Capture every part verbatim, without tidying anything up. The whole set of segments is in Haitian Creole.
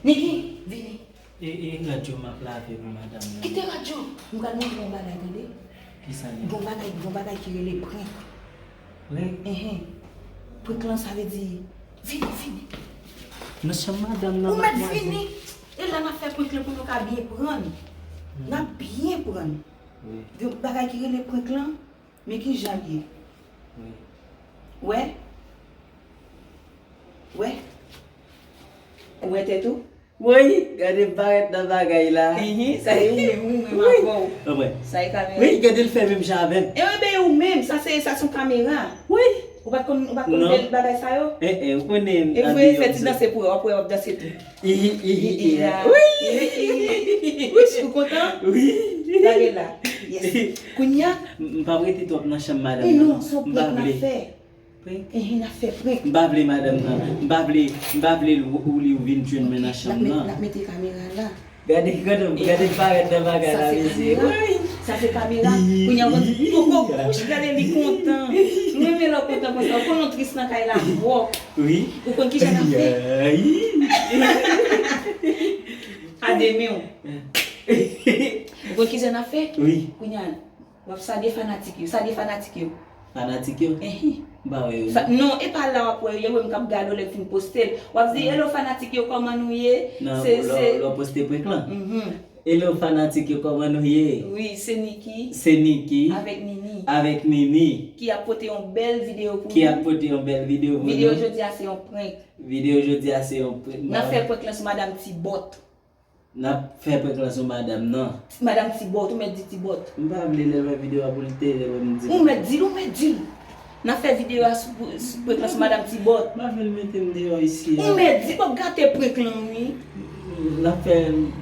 Niki, vini. E, e radyo m ap lave pou madanm nan. Kite radyo. M pral montre yon bagay, tande. Ki sa li? Gon bagay, gon bagay ki rele prank. Prank? Enhen. Prank lan sa vle di, vini, vini. Nan chanm madanm nan. Ou mèt vini. E la n ap fè prank lan pou nou ka byen prann. N ap byen prann. Wi, Gen bagay ki rele prank lan, men ki jan l ye. wi. Wè? Wè? Ou wè tèt ou? Woy, gade m parèt nan bagay la. Enhen, sa e ou menm, ou menm avè w. Anmwè. Sa e kamera. Wi, gade l fè menm jan avè m. E wi, ben ou menm, sa se, sa se yon kamera. Wi. Ou pa t konn, ou pa t konn Non. Bèl bagay sa yo? Eh, eh, ou konnen. E vre, fè ti danse pou yo, apre w ap danse tou. Ihi, ihi, ihi. Wi. Ou kontan? Wi. Gade la. Yes. Kounye a, M m p ap rete twòp nan chanm madanm e nan. non, se yon M pa prank n vle. ap fè. Prank? Enhen, n ap fè prank. M pa vle madanm nan. M pa vle, m pa vle ou ou li ou vin jwenn mwen nan N ap chanm met, nan. N ap mete kamera la. Gade, gade, gade m parèt nan bagay Sa la, se mesye. kamera. Sa se kamera. Kounye a, ou konn, koko, kouch, gade li kontan. Mwen menm lè w kontan konsa. Ou konn nou tris nan kay la twòp. Wi. Ou konn ki jan n ap fè? Ayi. A de men w. Ou konn ki jan n ap fè? Wi. Kounye a, w ap salye fanatik yo. Salye fanatik yo. Fanatik yo? Ehi. M pa wè yo. Sa, non, e pa la w ap wè yo, e wè m k ap gade w lè m fin poste l. W ap di, "Hello fanatik yo, kòman nou ye?" Nan, Se, lò, se lò poste prank lan. Mhm. Hello fanatik yo, kòman nou ye? Wi, se Niki. Se Niki. Avèk Nini. Avèk Nini. Ki ap pote yon bèl videyo pou Ki ap nou. pote yon bèl videyo pou Videyo nou. Jodi a se yon prank. Videyo jodi a se yon prank. N ap fè prank lan sou madanm Tibòt. N ap fè prank lan sou madanm nan. Madanm Tibòt, ou mèt di Tibòt. M pa vle lè l wè videyo a pou l te lè wè m di. Ou mèt di l, ou mèt di l. N ap fè videyo a sou, sou, sou prank lan sou madanm Tibòt. M pa vle l mete m deyò isi a. Ou mèt di l, w ap gate prank lan, wi. N ap fè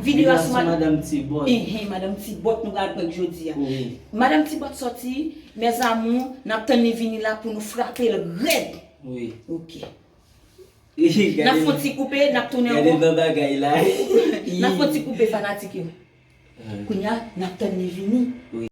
Videyo a sou mad- madanm Tibòt. Enhen, madanm Tibòt, nou pral prank jodi a. Wi. Madanm Tibòt sòti, mes amours, n ap tann li vini la pou nou frape l rèd. Wi. Ok. N ap fè yon ti koupe, n ap tounen Gade ankò. Nan bagay la. N ap fè yon ti koupe fanatik yo. Kounye a, n ap tann li vini. Wi.